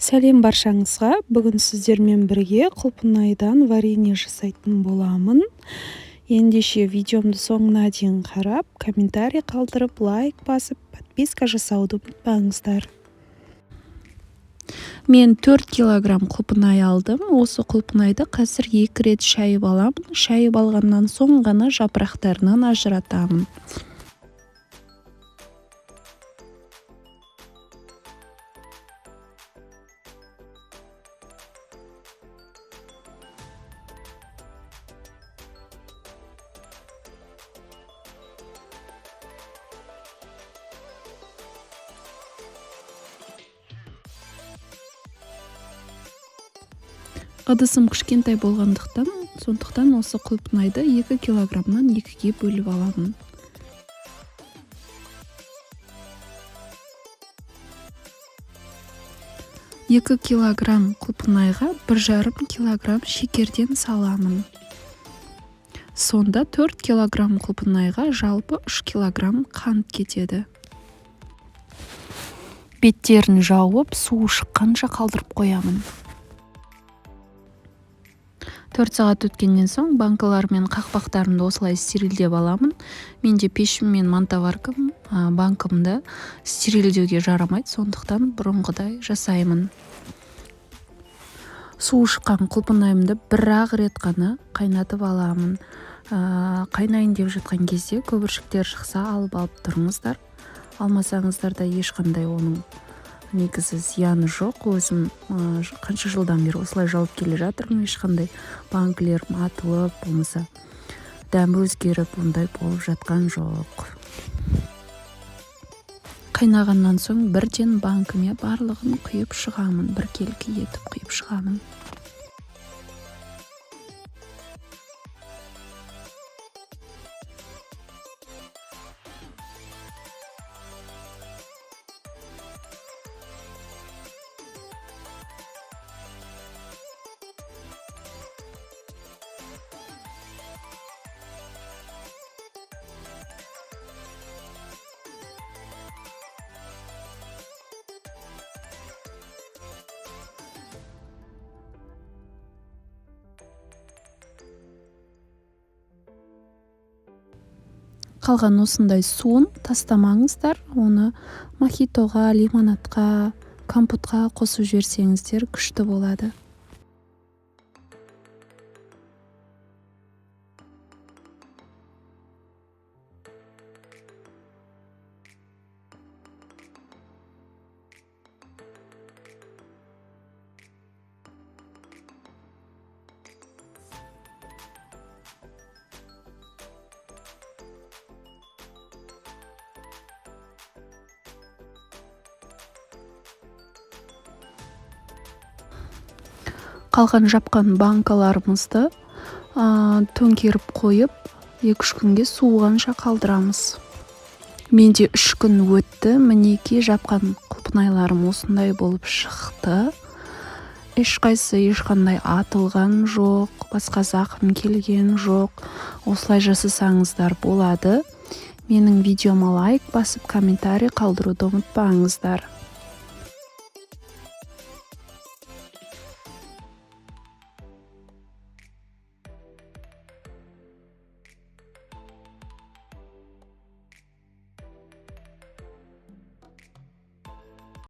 Сәлем баршаңызға! Бүгін сіздермен бірге құлпынайдан варенье жасайтын боламын. Ендеше видеомды соңына дейін қарап, комментарий қалдырып, лайк басып, подписка жасауды ұмытпаңыздар. Мен 4 килограмм құлпынай алдым. Осы құлпынайды қазір 2 рет шайып аламын. Шайып алғаннан соң ғана жапырақтарынан ажыратамын. Ыдысым кішкентай болғандықтан, сондықтан осы құлпынайды 2 килограммнан 2-ге бөліп аламын. 2 килограмм құлпынайға 1,5 килограмм шекерден саламын. Сонда 4 килограмм құлпынайға жалпы 3 килограмм қант кетеді. Беттерін жауып, суы шыққанша қалдырып қоямын. 4 сағат өткеннен соң банкалар мен қақпақтарымды осылай стерилдеп аламын. Менде пешім мен мантоваркам, банкамды стерилдеуге жарамайды, сондықтан бұрынғыдай жасаймын. Суы шыққан құлпынайымды бір-ақ рет қана қайнатып аламын. Қайнайын деп жатқан кезде көбіршіктер шықса алып тұрыңыздар. Алмасаңыздар да ешқандай оның негізі зияны жоқ. Өзім қанша жылдан бері осылай жауып келе жатырмын, ешқандай банкілерім атылып, болмаса дәмі өзгеріп ондай болып жатқан жоқ. Қайнағаннан соң бірден банкіме барлығын құйып шығамын, біркелкі етіп құйып шығамын. Қалған осындай суын тастамаңыздар, оны мохитоға, лимонадқа, компотқа қосып жіберсеңіздер күшті болады. Қалған жапқан банкаларымызды төңкеріп қойып, 2-3 күнге суығанша қалдырамыз. Менде 3 күн өтті, мінекей жапқан құлпынайларым осындай болып шықты. Ешқайсысы ешқандай атылған жоқ, басқа зақым келген жоқ. Осылай жасасаңыздар болады. Менің видеома лайк басып, комментарий қалдыруды ұмытпаңыздар.